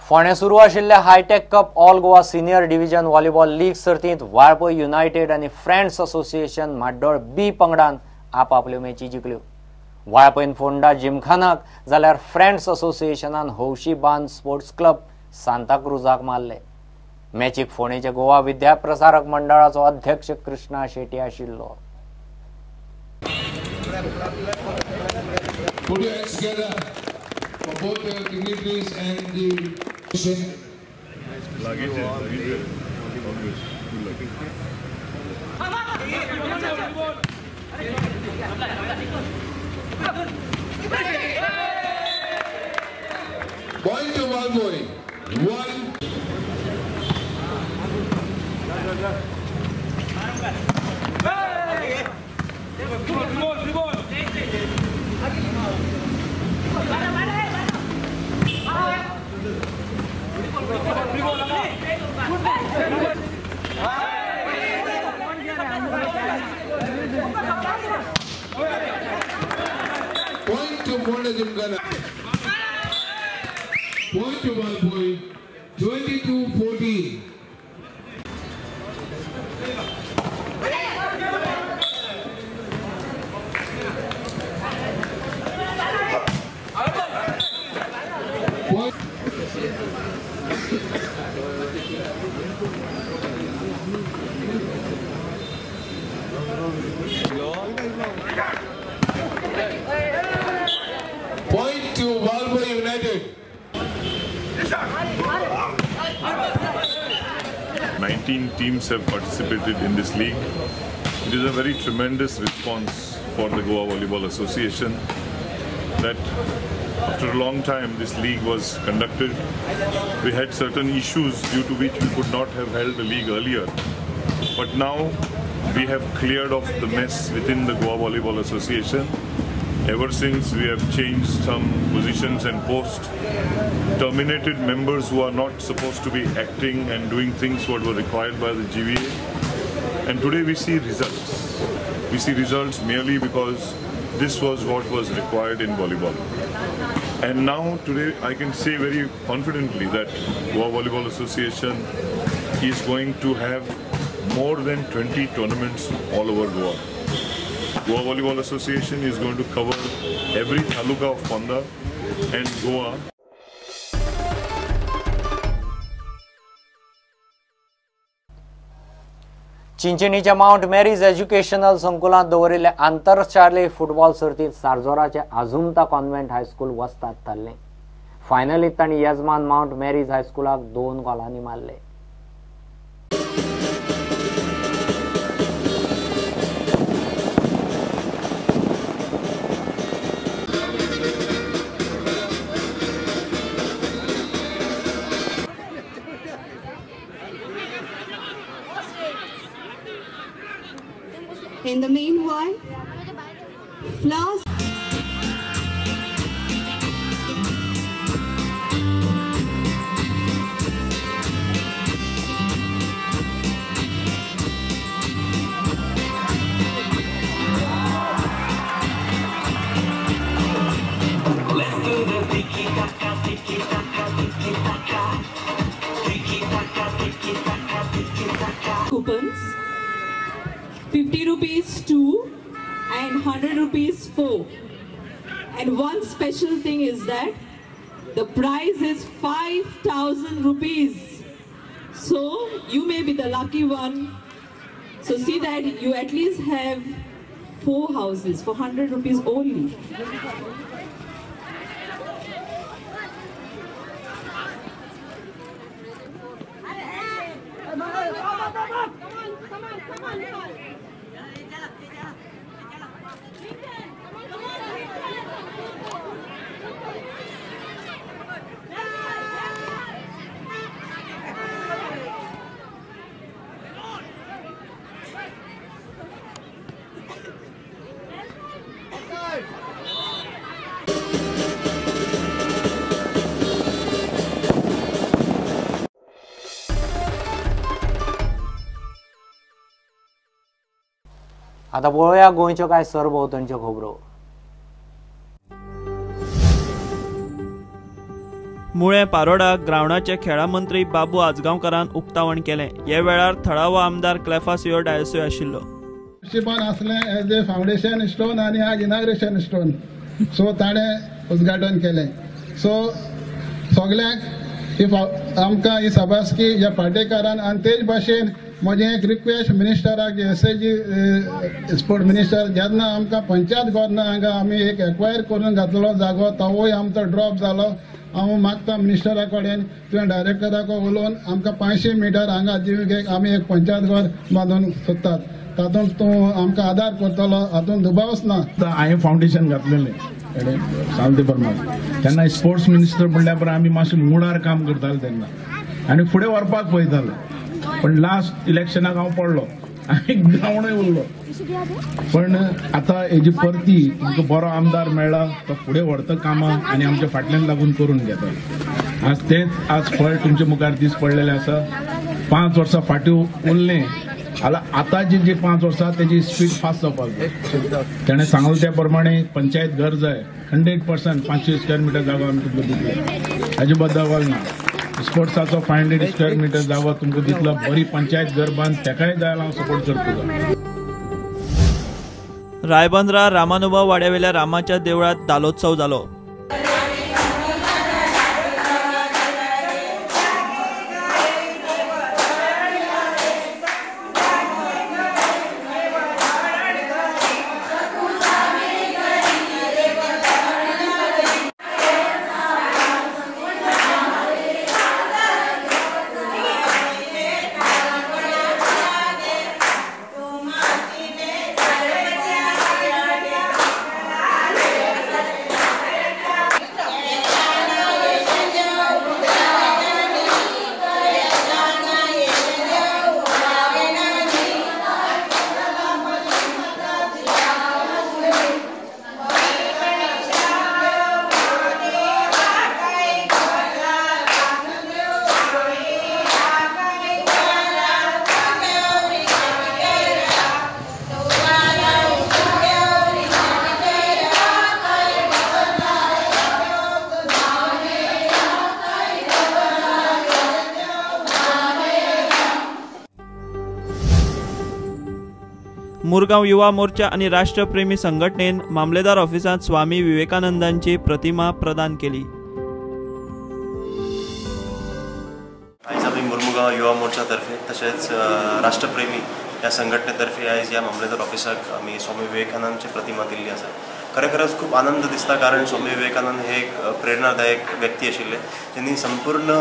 फोंडें सुरू आशिल्ल्या Hitech cup all Goa senior division volleyball league सर्तींत वाळपय युनायटेड आनी फ्रेंड्स असोसिएशन म्हाड्डोळ बी पंगडान आपापल्यो मॅची जिखल्यो. वाळपयन फोंडा जिमखानाक जाल्यार फ्रेंड्स असोसिएशनान हौशी बांद स्पोर्ट्स क्लब सांताक्रुजाक मारले. मॅचीक फोंडेचे गोवा विद्याप्रसारक मंडळाचो अध्यक्ष कृष्णा शेट्टी आशिल्लो. Put your hands together for both the dignitaries and the Point to Valpoi. 1. Point to Ponda Gymkhana. Point to Valpoi. 22-14. Point to Valpoi United. 19 teams have participated in this league. It is a very tremendous response for the Goa Volleyball Association that after a long time this league was conducted. We had certain issues due to which we could not have held the league earlier. But now we have cleared off the mess within the Goa Volleyball Association. Ever since we have changed some positions and posts, terminated members who are not supposed to be acting and doing things what were required by the GVA. And today we see results. We see results merely because this was what was required in volleyball. And now today I can say very confidently that Goa Volleyball Association is going to have more than 20 tournaments all over Goa. Goa Volleyball Association is going to cover every taluka of Ponda and Goa. चिंचणीच्या mount Mary's educational संकुलांत दवरिल्ले आंतरशालेय football सर्तींत सारजोराचे आझुमता convent high school वस्ताद थारलें. फायनलींत तांणी येजमान mount marriage हायस्कुलाक 2 गोलांनी मारले. In the meanwhile, flowers. Let's do the tiki taka, tiki taka, tiki taka, tiki taka, tiki taka, tiki taka. Coupons. 50 rupees 2 and 100 rupees 4. And one special thing is that the prize is 5,000 rupees. So you may be the lucky one. So see that you at least have 4 houses for 100 rupees only. आता पळोवया गोंयच्यो कांय सरभोंवतणच्यो खबरो. मुळे पारोडा ग्रावंडाचे खेळा मंत्री बाबू आजगांवकारान उक्तावण केलें. हे वेळार थळावो आमदार क्लेफासियो डायसोय आशिल्लो. नशिबान आसलें एज ए फावंडेशन स्टोन आनी आज इनाग्रेशन स्टोन, सो ताणें उद्घाटन केलें. सो सगल्यांक ही आमकां ही शाबासकी ह्या पाटेकारान. आनी तेच भाशेन म्हजें एक request मिनिस्टराक, S A G sport minister, जेन्ना आमकां पंचायत घर ना हांगा आमी एक एक्वायर करून घातलो जागो, तोवूय आमचो ड्रॉप जालो. हांव मागता मिनिस्टरा कडेन, तुवें डायरेक्टराक उलोवन आमकां 500 मिटर हांगा दिवंक आमी एक पंचायत घर बांदून सोदतात, तातूंत तूं आमकां आदार करतलो हातूंत दुबावच ना. हांवें फावंडेशन घातलेलें सांगते प्रमाण तेन्ना स्पोर्ट्स मिनिस्टर म्हणल्या परांत आमी मातशें मुडार काम करताले तेन्ना आनी फुडें व्हरपाक पळयताले, पण लास्ट इलेक्शनाक हांव पडलो आनी ग्रावंडूय उरलो. पण आतां हेजी परती तुमकां बरो आमदार मेळ्ळा, तो फुडें व्हरता कामां आनी आमच्या फाटल्यान लागून करून घेता. आज तेंच आज फळ तुमच्या मुखार दीस पडलेलें आसा. 5 वर्सां फाटीं उरलें जाल्यार आतांची जी 5 वर्सां तेजी स्पीड फास्ट जावपाक जाय. तेणें सांगलें त्या प्रमाणे पंचायत घर जाय 100% 500 स्क्वेअर मिटर जागो आमी तुमकां दितले, हाजे बद्दल ना. स्पोर्ट्साचो 500 स्क्वेअर मिटर जागो तुमकां दितलो, बरी पंचायत घर बांद, तेकाय जाय हांव सपोर्ट करतलो. रायबंदरा रामानुभव वाड्यावेल्या रामाच्या देवळात दालोत्सव जालो. मुरगांव युवा मोर्चा आनी राष्ट्रप्रेमी संघटनेन मामलेदार ऑफिसांत स्वामी विवेकानंदांची प्रतिमा प्रदान केली. आयज आमी मुरमुगांव युवा मोर्चा तर्फे तशेंच राष्ट्रप्रेमी ह्या संघटनेतर्फे आयज ह्या मामलेदार ऑफिसाक आमी स्वामी विवेकानंदची प्रतिमा दिल्ली आसा. खरें खरेंच खूब आनंद दिसता, कारण स्वामी विवेकानंद हे एक प्रेरणादायक व्यक्ती आशिल्ले ज्यांनी संपूर्ण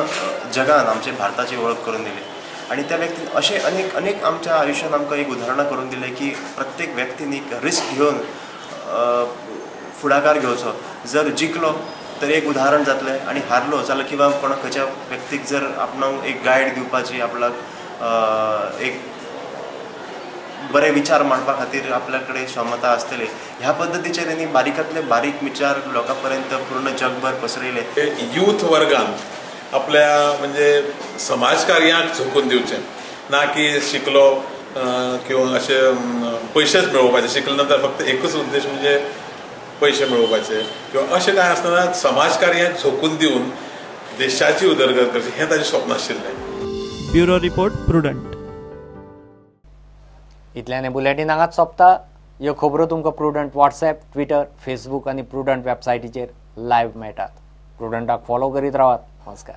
जगान आमचे भारताची वळख करून दिली. आनी त्या व्यक्तीन अशें अनेक अनेक आमच्या आयुश्यांत आमकां एक उदाहरणां करून दिलें की प्रत्येक व्यक्तीन एक रिस्क घेवन फुडाकार घेवचो. जर जिखलो तर एक उदाहरण जातलें आनी हारलो जाल्यार किंवा कोणा खंयच्या व्यक्तीक जर आपणाक एक गायड दिवपाची, आपल्याक एक बरे विचार मांडपा खातीर आपल्या कडेन क्षमता आसतली, ह्या पद्दतीचे तेणी बारीकांतले बारीक विचार लोकां पर्यंत पूर्ण जगभर पसरयले. यूथ वर्गान आपल्या म्हणजे समाजकार्याक झोकून दिवचें ना की शिकलो किंवा अशें पयशेच मेळोवपाचे, शिकले नंतर फक्त एकूच उद्देश म्हणजे पयशे मेळोवपाचे किंवा अशें कांय आसतना समाजकार्याक झोकून दिवन देशाची उदरगत करची हें ताजें स्वप्न आशिल्लें. Bureau report, Prudent. इतल्यान बुलेटीन हांगाच सोंपता. ह्यो खबरो तुमकां प्रुडंट व्हॉट्सएप, ट्विटर, फेसबूक आनी प्रुडंट वेबसायटीचेर लायव्ह मेळटात. प्रुडंटाक फॉलो करीत रावात. नमस्कार.